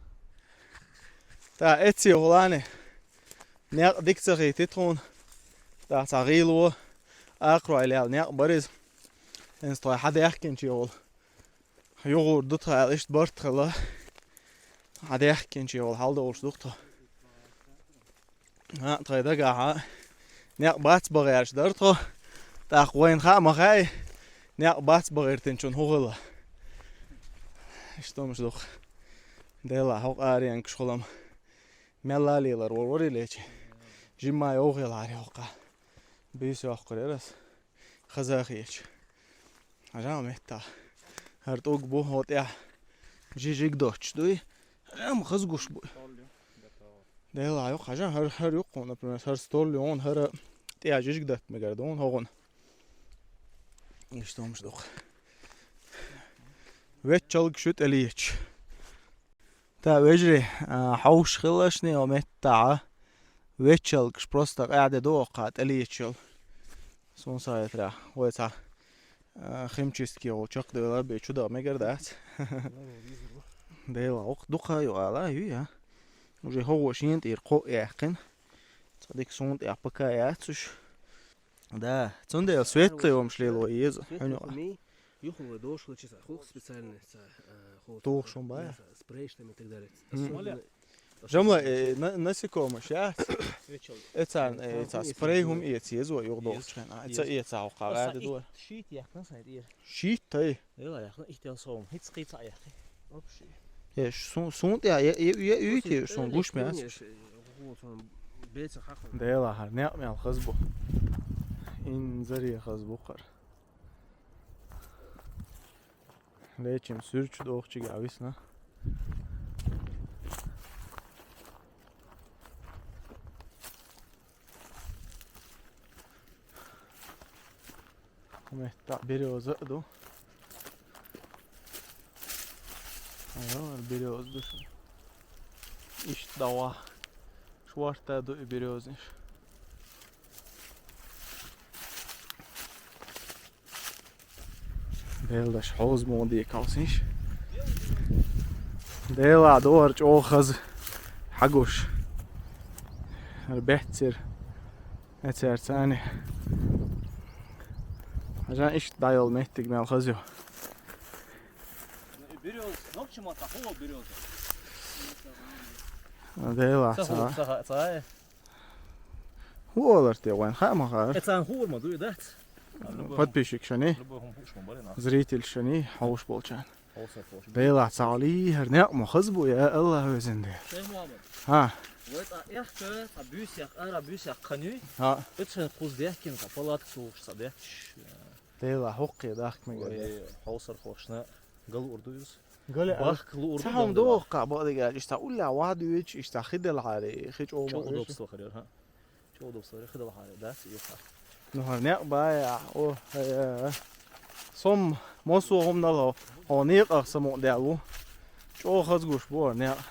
Та, эццехула а некъ дика ца хийти тхуна. ТӀаккха цхьа гӀийла ву, акхарой лаьлла некъ бара иза. ХӀинца тхо хьан даьхкинчехула. Юххера ду тхо аьлла, иштта барт хилла. Хьан даьхкинчехула хьаладовлуш ду тхо. А, тхайн дагахь некъ бац бан гӀерташ дара тхо. ТӀаккха вайна хаа ма хаьа, некъ бац бан гӀиртинчунна хӀун хилла. Иштта хӀумаш ду-кх. Дела, хӀокху аренаш хуьлу-м. Мелла а лелар вара, вари лечи. Жимма йовхаялахьара йоккха. Буьйса йоккхур яра ас. Хаза а хеташ. Хьажа метта. ХӀара тӀулг бу хӀо тӀехь. Жижиг доцуш дуй. Ам хаза гуш бу. Дела йоккха хьажа, хӀара, хӀара юккъехь, например, хӀара стол ю хьуна, хӀара тӀехь жижиг датта мегар ду хьуна хӀогӀун. Иштта хӀумаш ду-кх. Веччалг шу тӀелеташ. Та, вежарий, а, хьовш хилла шуна хӀо меттахь, веччалгаш просто къаьхьа де ду оккха тӀелеташ йолу. Суна сагатра, вай цхьа, а, химчистке гӀо чекхдевлла бен чу даха мегар дац. Дела, оккха дукха а ю ала, ю я. Уже хӀо гӀо шена тӀера кхоъ яьккхина. Цхьа дика суна тӀехь пока яц уьш. Да, цундела светлый хӀумаш лело еза, хьуьнуьйла. Юххе вай дошла часа хӀокху специальный ца, э, хӀокху Тухуш хӀума бай? Спрей, что ли, и так далее. Мгм. Особенно, Жамла, э, особенно на-, насекомыш яц? Эцарна, э, ца спрей хӀума эца еза вай юха дохучу хенахь. Ца эца хьокха гӀаьда дуй. Шийтта яьккхина сан тӀера. Шийтта тай? Дела яьккхина, иштта сом. ХӀинца кхин цхьаъ яьккхи. Вообще. Э, су-, суна тӀе я, я, я, я, уьйтий, суна гуш меца. Дела, хӀара некъ мел хаза бу. Инзаре хаза бу хӀара. Лечим суьрчу дохучигахь висна. ТӀаккха берёза а ду. Айо, берёза ду шуна. Иштта дӀаваха. Шорта ду и берёзанаш. Делаш хьоза мо декалсинш. Дела дора чӀоагӀа хаза хьагуш. Ар беттера. Эцер цани. Хьажан иштта дӀайола меттиг мел хаза ю. Берёза, нохчи ма ца хо берёза. Дела Ца ца. хо, ца ха-, ца. ХӀу олар те вайн, хаа ма хаар. Э, цан хуур ма дуй, дац? Подписчик шани, Любой хум пуш ма барина. Зритель шани, хьовш болчан. Ховсар ховш. Дела ца али, хар некъ ма хаза бу, я Аллах везен де. Шейх Мухаммад. Ха. Вай ца эхка, ца бюсях, ара бюсях каню. Ха. Эцен куз дехкин, ца палатка сууш, ца дехкиш. Дела хӀокхе дахк мега. Вай ховсар ховшна гал урдуюз. Гали Бахк луурду Цхьа хӀума догӀа. дохка бакъдигаш, иштта улла ваьдуьйчу, иштта хи делахьари, хи чӀогӀа Чо удобство хир, ха. Чо удобство хир, хи делахьари, да, си юха. Ну, хӀара некъ бая, о, э, сом, мосо хӀума нало, хьо некъах само дел ву. ЧӀогӀа хазгуш бу хӀара некъ.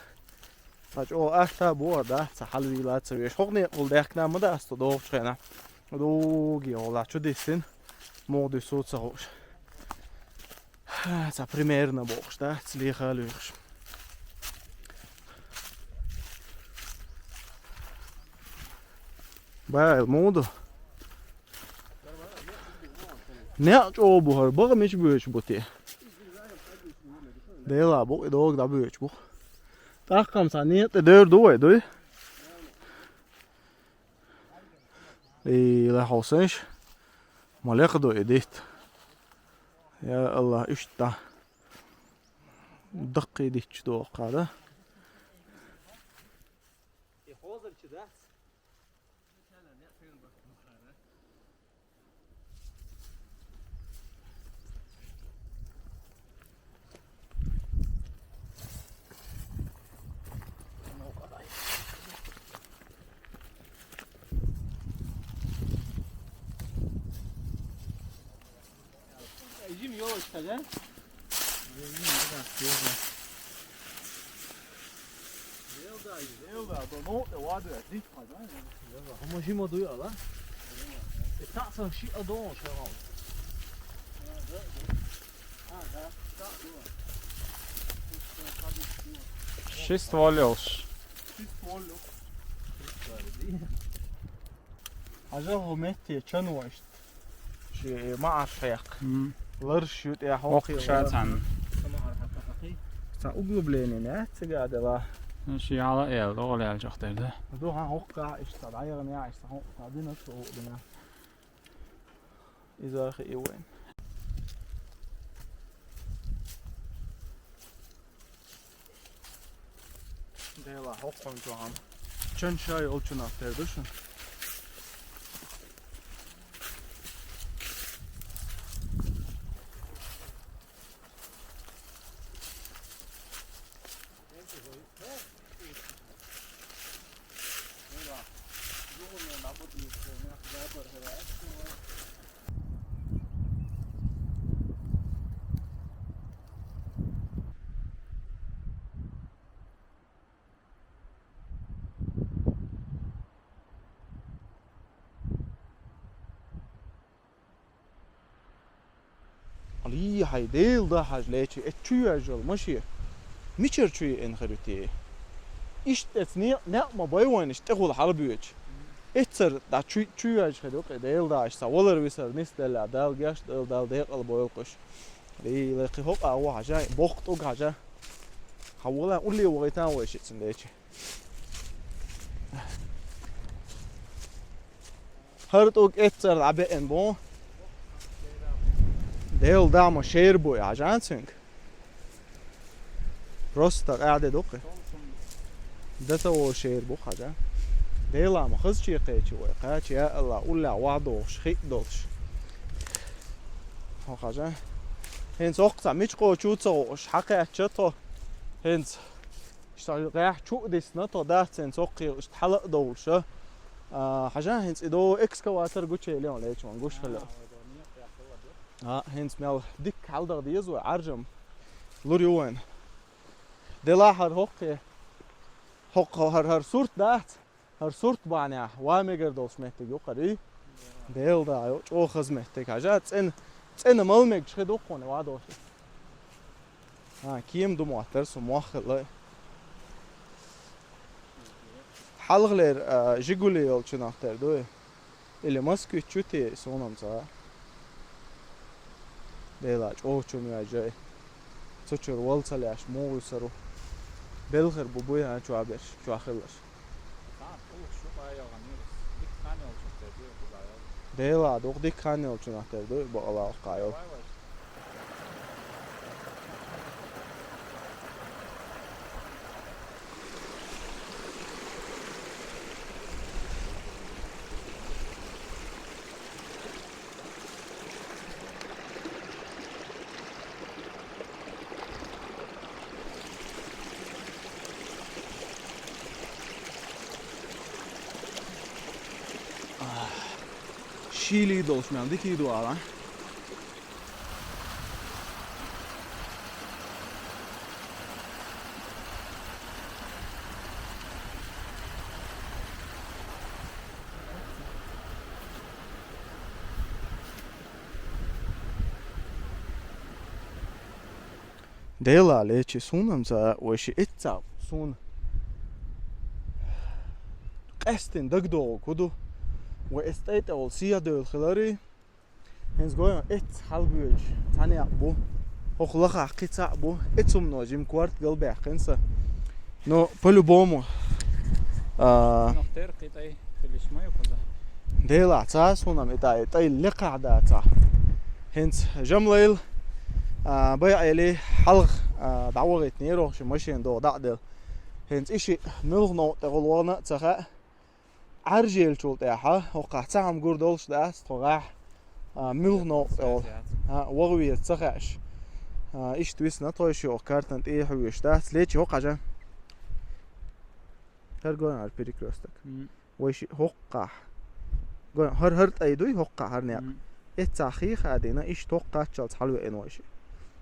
Ца чӀогӀа атта бу хӀара, да, ца хьалвийла ца веш. ХӀокху некъ гул дехкна ма дац, ту догӀучу хенахь. Дуги гӀола чу диссина, муха дуьсу ца хууш. Ца примерно бохуш, да? Ца леха а лоьхуш. Байла муха ду? Некъ чӀогӀа бу хӀара, бага мича боьчу бу те? Дела бу, и догӀа дӀабоьчу бу. ТӀаккха-м ца некъ тӀе дер ду вай, дуй? И лахьосанаш, ма лекха ду и дитт. Я Аллах, иштта даккхий дитт чу дохка, да? И хозарчу дац. Жим ёлочка, да? Жим, да, свежая. Елда, елда, до ноутта ваду, а здесь хӀума жима дуй ала? И цхьаъ сан шиъ а догӀуш хӀума. Ши ствол йолуш. Ши ствол йолуш. Хьажа хӀу метте чан вайшта. Ши маӀар хьекха. М. Ларш ю тӀе хьокхий Воккха ша лара. Цхьаьна. Цхьа углубление яц цига а дела. Ши хьала эл, догӀал яьлчахь дерг ду. Ду хьан хӀокхахь иштта дӀайгӀана яа, иштта хӀокхахь дина, цо хӀокху дина. Иза хи и вайн. Дела хӀокхунчохьан. Чан шай олчунах тер ду шуна. Алий, хьай Дела да хьажа лечи, эцу чу йоьжжал ма шен. Мичара чу еана хир ю те? Иштта эцу некъ, некъ ма бай вайна, иштта тӀехула хьалабоьчу. Эццара дӀа чу, чу йоьжжа хир ю кхин, Дела да аша ца валар висар нисделла, Дала геш Дала, Дала декъала бойла кхуш. Алий, кхин хӀокху агӀо хьажа, боккха тӀуг хьажа. Хьан вала улле вахийтан вай шиъ цунна лечи. ХӀара тӀуг эццара дӀабеана бу. Дела да ма шер бу, хьажа цуьнга. Просто къаьхьа де дукха. Дата во шер бу, хьажа. Дела ма хаза чекхечи вай, кхача, я Аллах, уллехь вахдохуш, хиъ долуш. Хьо хьажа. ХӀинца оккха цхьа мича кхочу ца гӀуш, хьакхаьчча тхо. ХӀинца. Иштта гӀехь чу а дисна, тхо дац хӀинца оккхийла иштта хьала а довлуша. А, хьажа, хӀинца и до экскаватор гучуйилла лечун гуш хила. А, хӀинца мел дикка хьалдагӀа деза вай, Ӏаржам лур ю вайна. Делахь хӀара хӀокхе, хӀокху хӀара, хӀара сурт дац, хӀара сурт бахьанехь ван мегар долуш меттиг ю хӀара, и? Дела да, йо, чӀогӀа хаза меттиг. Хьажа, цӀена, цӀена мала мегаш хи ду кхуьнан ван долуш. А, кема ду моттара со мох хилла. Хьалхалера, а, Жигули йолчунах тера дуй? Или Москвич ю те, суна-м ца хаьа. Дела, чӀогӀа чу ма йоьжжай. Цу чуьра вала ца лаьш, муха вуьсур ву? Белхар бу буй хьан чохь берш, чохь хилларш. Дела, дукха дика хан йолчунах тера дуй, бакъалла воккха йолу. Шийла долуш мел дика ду ала. Дела, лечи, суна-м ца хаьа, вай ши эццахь суна къаьстина дагадогӀу хӀун ду. Вай эцу тӀай тӀехула сехьадевлла хиларий, хӀинца гой хьуна, эццахь хьалабоьдуш цхьа некъ бу. ХӀокху лахахь кхин цхьаъ бу. Эцу хӀумано жима корта галбаьккхина сан. Ну, по-любому. А, Нах тера кхин тӀай хилиш ма ю кхуза. Делахь, ца суна-м и тӀай, и тӀай лекхахь дацахь. ХӀинца жамлайла, а, байъели хьалха, а, дӀавахийтинера хӀокху ши машина догӀу дӀа а делла. ХӀинца и ши муьлха новкъа тӀехула вахана а ца хаьа. Ӏаржъеллачул тӀаьхьа, хӀокхахь цхьа хӀума гур долуш дац тхо гӀахь, а, муьлха новкъа тӀехула. А, ваха веза ца хаьаш. А, иштта висна тхойша йоху картан тӀе а хьоьжуш дац. Лечи, хӀокху хьажа. ХӀара гой хьуна, хӀара перекрёсток. Вай ши хӀокхахь. Гой хьуна, хӀара, хӀара тӀай дуй хӀокхахь хӀара некъ. Эццахь хи хадийна, иштта хӀокху кхаччалц хьалавеана вай ши.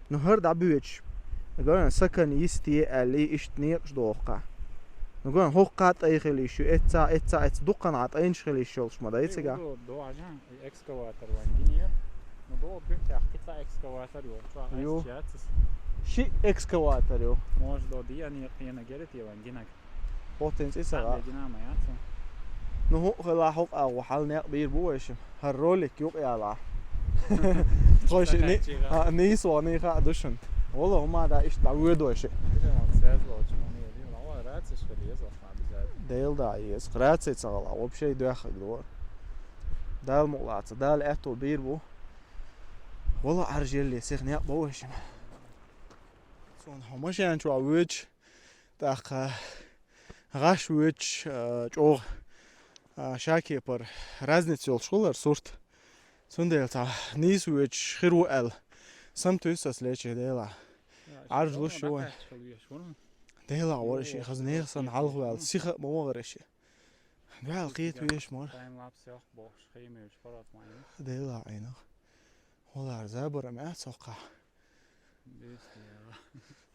Ну, хӀара дӀабоьдуш, гой хьуна, сакан йисте аьлла, иштта некъаш доху кхахь. Ну, гой хьуна, хӀокхахь тӀай хила йиш ю, эццахь, эццахь, эццахь дуккха а тӀайнаш хила йиш йолуш ма дай цигахь. Экскаватор вайн гинера. Ну, до битта кхин цхьа экскаватор ю. Ю. Ши экскаватор ю. Может, до диана, яна герит я вайн гинаг. Оттин цӀе ца гӀа. Дина ма яц. Ну, хӀу хила хӀокху агӀо хьал некъ бийр бу вайша. ХӀара ролик юкъа ялахь. Тхойша ни-, а, нийсо, ни хаа ду шуна. Вала хӀума да иштта дӀавоьду вайша. Дела да, еза. Раций ца гӀала, вообще доьхнарг ду. Дала мукъалаца, Дала аьтто бийр бу. Вала Ӏаржъелле сиха некъ бу вайша. Суна хьо машен чохь воьдуш, тӀаккха гӀаш воьдуш, а, чӀогӀа, а, шакепара разница йолуш хуьлу хӀара сурт. Цундела цхьа нийса воьдуш хир ву аьлла, саматуьйсу ас, лечи, Дела. Ӏаржлуш ю вайн. Дела, вара ши хаза нехан санна хьалха ваьлла, сиха а ма вахара ши. Ваьлла кхета веш мара. Дела Ӏийнах. Валар забарам яц хӀокхахь. Буьйса тӀе яла.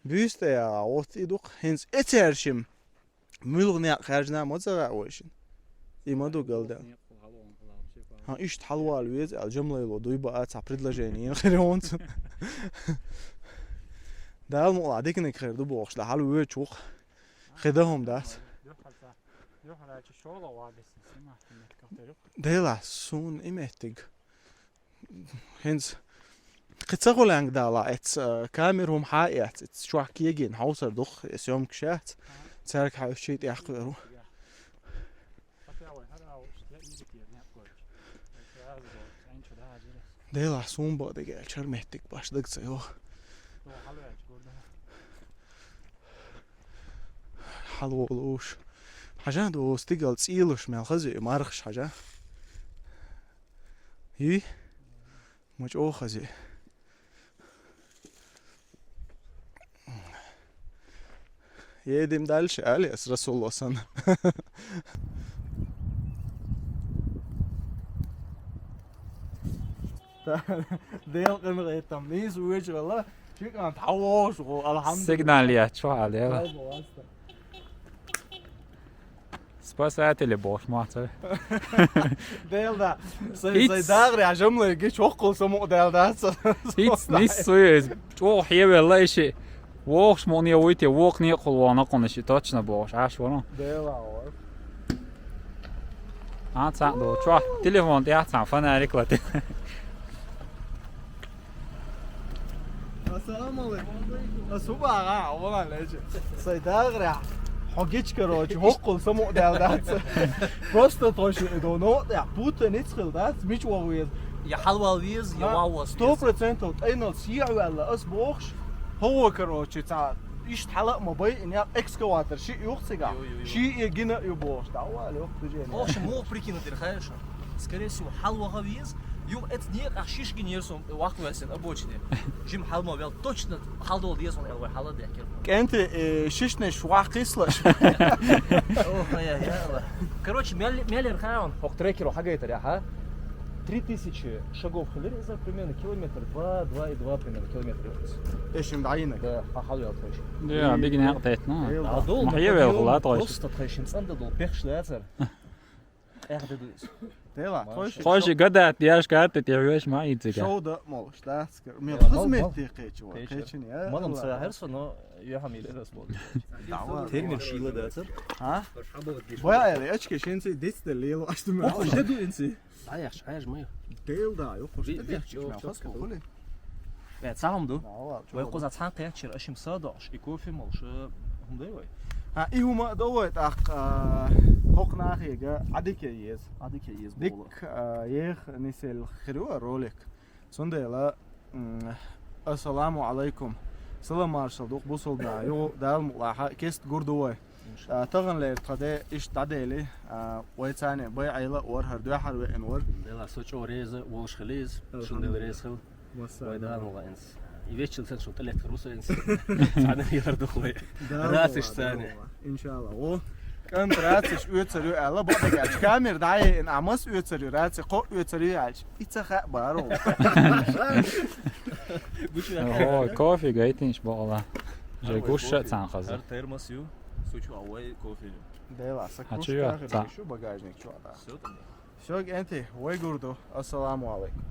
Буьйса тӀе яла, вот и ду-кх. ХӀинца эцаьршимма муьлха некъ хаьржина ма ца хаьа вайшинна. И ма ду галдаьлла. ХӀан, иштта хьалавала веза аьлла, жамлайло дуй баа цхьа предложение йина хир йонца. Дала мукъалахь диканиг хир ду бохуш, дан хьала воьдуш ву-кх. Хи дан хӀума дац. Дела, суна и меттиг. ХӀинца кхин ца хуьлаьнга дала, эцца, а, камера хӀума хьа а эц, эцца чохь кегийна хьовсар ду-кх, и съёмкаш яц, цаьрга хьаьвсичий тӀехь кхоьру. Делахь, суна бакъдерг аьлча, хӀара меттиг баш дага ца йо. Хьалаволуш. Хьажа, ду стигала цӀийлуш мел хаза ю, мархаш хьажа. И? Ма чӀогӀа хаза ю. Едем дальше, али ас Расулло санна. Дела къинхетам. Нийса вуьйчу вала, ши кӀант хьавогӀуш гӀо, алхьамдулиллахӀ. Сигнал яц чохь а, Дела. Дай бу васта. Спасатели бохуш ма ца. Дела да. Сай, сай дагӀри хьажамлай гича хӀоккхул самукъадаьлла дац. Хиц нис суй иза. ЧӀогӀа хьевелла и ши. ВогӀуш муне вуй те, вокху некъахула вогӀу накъуна ши точно бохуш, Ӏаш вара. Дела вара. А, цхьаъ ду. Чохь телефон тӀехь цхьаъ фонарик лати. Ассаламу алейкум. Ас хӀу бахьа, а, вала лечи. Сай дагӀрехь. Хьо гича, короче, хӀоккхул самукъадаьлла дац. Просто тхо ши до, но, я, путаница хила дац, мича вогӀу веза. Я хьалавала веза, я вогӀу веза. Сто процентов тӀайнал сехьаваьлла ас бохуш. ХӀо, короче, цхьа иштта хьала а ма байина, экскаватор шиъ юха цигахь. Ю, ю, ю. Шиъ гина а ю бохуш, дӀавала юха движение. Охьа шу муха прикинуть дира хаьий шу? Скорее всего, хьалаваха веза, юха эца некъахь шиш гинера со ваккхаваьссина обочине. Жима хьала ма вел, точно хьаладала деза хьуна аьлла вай хьала а даьхкира. КӀентий, э, шишнаш ваккхийсалаш. Ох, я, я, Алла. Короче, мел, мел яра хаьий хьуна, хӀокху трекеро хьагайтарехь, а? Три тысячи шагов хилира иза, примерно километр два, два и два примерно километр яра иза. Эшим дӀайина? Да, хьан хьалавел тхойша. Да, бигина хьакъ тетна. Э, а, дол, ма хьевел хила тхойша. Просто тхойшин цӀанда дол, пехаш дацара. Эхь де ду иза. Дела, тхойша. Тхойша гадат, деш, гадат, я веш ма и цига. Шоу да молуш, да? Мел хазмет те кхечу, кхечу, я. Малам ца хьерсо, но я хьам или раз бол. Термин шила дацар. А? Бая, я очки шинци дицте лело, аш ду ма. Ох, де ду инци. А, яхш, аяш ма. Дела да, ю, хош. Вай цхьаъ ду. Вай кхуза цхьаьна кхечира, ашим са дош, и кофе молуш, хӀума дай вай. А, и хӀума а до вай, тӀаккха, а, хӀокху нахега Ӏадика еза. Ӏадика еза. Дик, а, еха нисел хир ю ролик. Цундела, м, ассаламу алайкум. Салам маршал дукха бусулба нах. Ю, Дала мукълахьа, кест гур ду вай. А, тахана лер тхан де иштта дӀадели, а, вай царна бай Ӏела а вара, хӀара дуьххьара веана вара. Дела, со чӀогӀа реза, волуш хила иза, шун дела реза хила. Вай Дала ваинс. И веччил сан шун тӀелеттахар ву со инс. Цхьана яр ду вай. Дала ваинс, царна. Иншалла. О, кӀант рациш оьцур ю аьлла, бакъдерг аьлча, камера дӀаяйина, а мас оьцур ю, раци кхо оьцур ю аьлча, и ца хаьа бара. О, кофе гайтинчу бакъала. Жай гуш ша цхьаьна хаза. Хар термос ю, сучу а вай кофе ю. Дела, са куш тахи шу багажник чу а. Всё, там. Всё, кӀентий, вай гур ду. Ассаламу алайкум.